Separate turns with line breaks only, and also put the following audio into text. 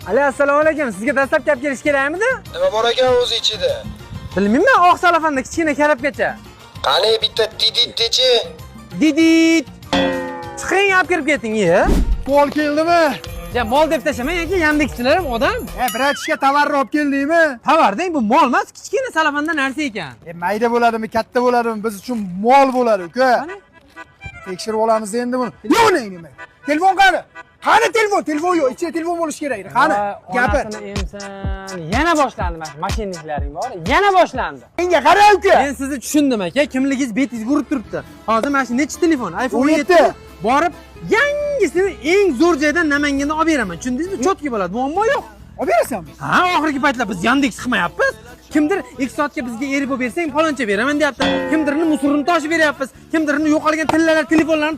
Alo, assalomu alaykum. Sizga dastlab olib kelish kerakmidi?
Nima bor ekan o'zi ichida?
Bilmayman, oq salafanda kichkina karabkacha.
Qani, bitta didit dechi.
Didit. Chiqing, olib kirib keting, iya.
Mol keldimi?
Ja, mol deb tashlamang aka, Yandexchilar ham odam.
E, братишка, tovarni olib keldingmi?
Tovar deng, bu mol emas, kichkina salafanda narsa ekan.
E, mayda bo'ladimi, katta bo'ladimi, biz uchun mol bo'ladi, uka.
Qani?
Tekshirib olamiz endi buni. Yo'q, nima nima? Telefon qani? Qani telefon? Telefon yo'q, ichida telefon bo'lishi kerak edi. Qani? Gapir.
Onasini emsin. Yana boshlandi mana shu мошенник laring bor. Yana boshlandi.
Menga qara, uka.
Men sizni tushundim, aka, kimligingiz betingizga urib turibdi. Hozir mana shu nechi telefon? iPhone
17.
7 borib, yangisini eng zo'r joydan, Namanganda olib beraman. Tushundingizmi? Чётко bo'ladi, muammo yo'q.
Olib berasanmi?
Ha, oxirgi paytlar biz Yandex qilmayapmiz. Kimdir 2 soatga bizga erib bersang, faloncha beraman deyapti. Kimdirini мусор ini toshib beryapmiz. Kimdirini yo'qolgan tillalar telefonlarini.